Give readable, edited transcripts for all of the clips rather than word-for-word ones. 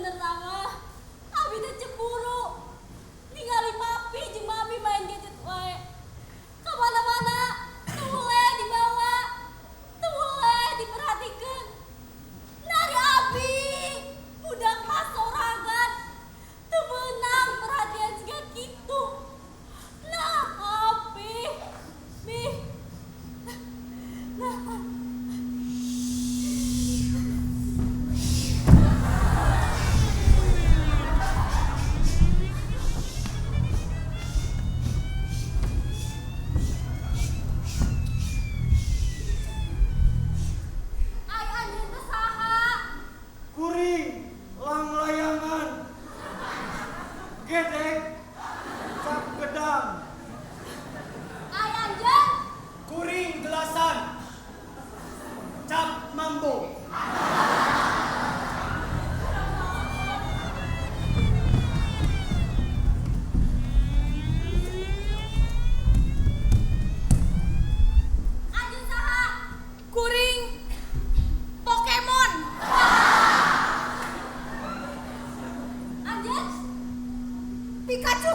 Sabenerna mah abi teh cemburu ningali papi jeung mami main gadget wae. Kemana-mana teu boleh dibawa, teu boleh diperhatikan. Ari abi budak mah sorangan teu meunang perhatian siga kitu. Nah, abi mi nah. Ai anjeun teh saha? Kuring langlayangan, gedek cap gedang. Ai anjeun? Kuring gelasan, cap mambo. Anjeun saha? Kuring Pokemon. Anjeun? Pikachu.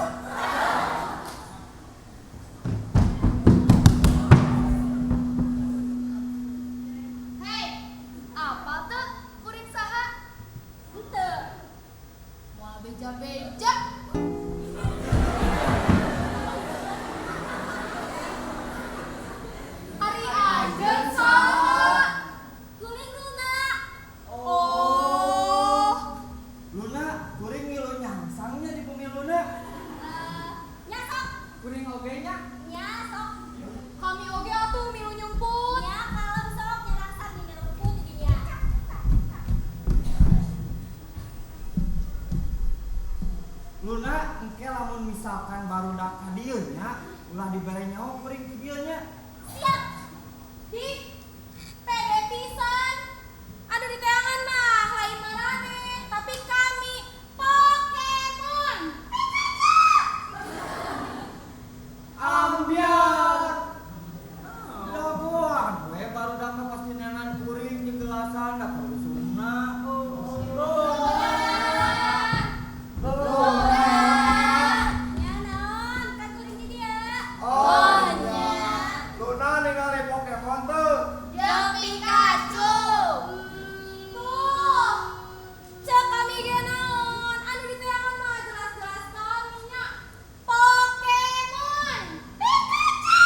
Hei, apa tuh kuring saha? Henteu. Moal beja-beja. Ari anjeun saha? Kuring Luna. Oh. Luna, kuring ngilu nyangsangnya di bumi Luna. Eh, nya sok. Kuring oge nya. Nya sok. Kami oge atuh milu nyumput. Nya kalem sok nyarangsang di rumput di dinya. Luna, engke lamun misalkan barudak ka dieu nya, ulah dibere nyaho kuring ti dieu nya. Siap. Di pede pisan. Anu diteangan mah lain maraneh, tapi kami Pokemon. Ambyar. Dagoan we barudak mah pasti neangan kuring jeung gelasan da karusuna. Luna. Luna. Nya naon kan kuring di dieu. Oh, nya. Luna ningali Pokemon teu? Jeung Pikachu. Tuh. Cek kami ge naon? Anu diteangan mah jelas-jelas kami nya Pokemon. Pikachu.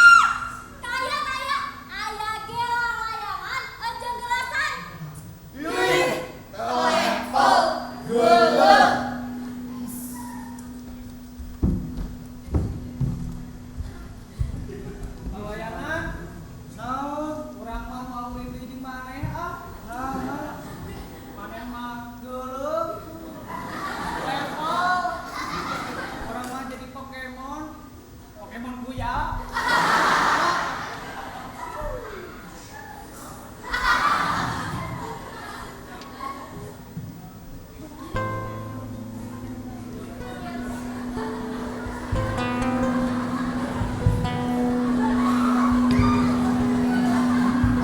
Taya taya aya ge layangan jeung gelasan. Ih, level geuleuh. Layangan, Naon? urang mah mau ulin deui jeung maneh ah. Naha? Maneh mah geuleuh. Level. Urang mah jadi Pokemon. Pokemon Kuya.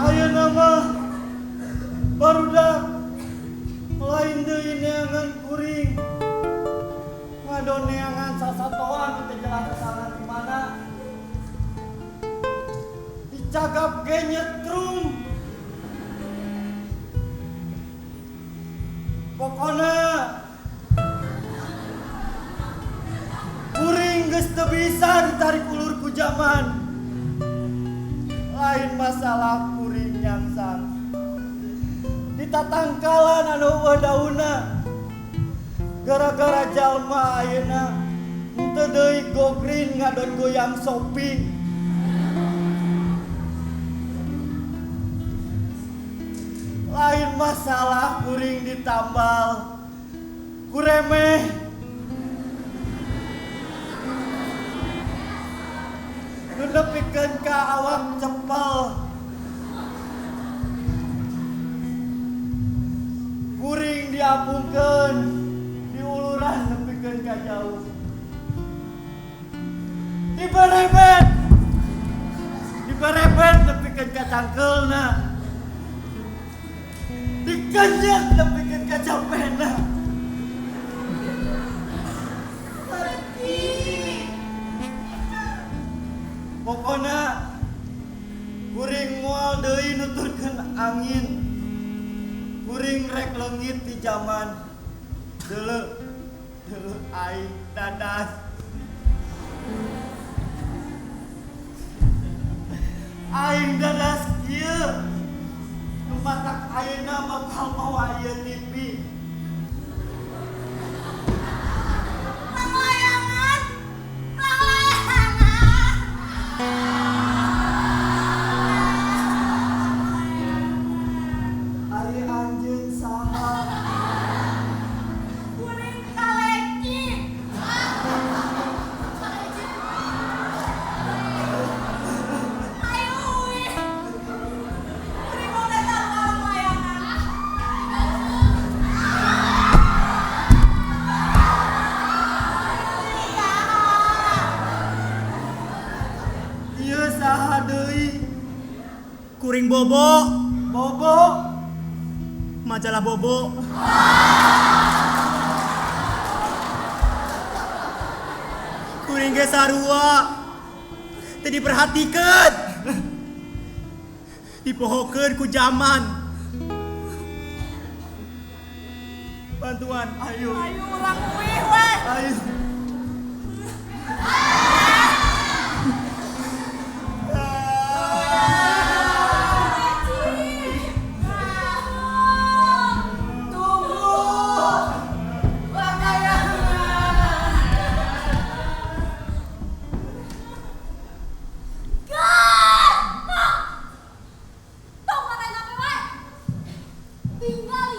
Ayeuna mah barudak lain deui neangan kuring. Ngadon neangan sasatoan nu teu jelas asalna di mana. Dicagap ge nyetrum. Pokona kuring geus teu bisa ditarik ulur ku zaman. Lain masalah kuring nyangsang di tatangkalan anu euweuh daunna, gara-gara jalma ayeuna henteu deui gogrin ngadon goyang shopping. Lain masalah kuring ditambal kuremeh nu nepikeun ka awak cepel. Kuring diapungkeun diuluran nepikeun ka jauh, diberebet diberebet nepikeun ka cangkeulna, dikenjet nepikeun ka capena. angin. Kuring rek leungit di zaman. Deuleu. Deuleu aing dadas. Aing dadas kieu. Nu matak ayeuna bakal mawa ieu TV. Langlayangan. Langlayangan. Ari anjeun saha? Kuring kaleci. Ayo uih. Kuring mau datang ka langlayangan. Ieu saha deui? Kuring Bobo, Bobo. Majalah Bobo. Kuring ge sarua. Teu diperhatikeun. Dipohokeun ku zaman. Bantuan, ayo. Ayo urang uih weh. Ayo. Tunggu. Langlayangan. Gah! Tong marahin apa wae? Tinggal.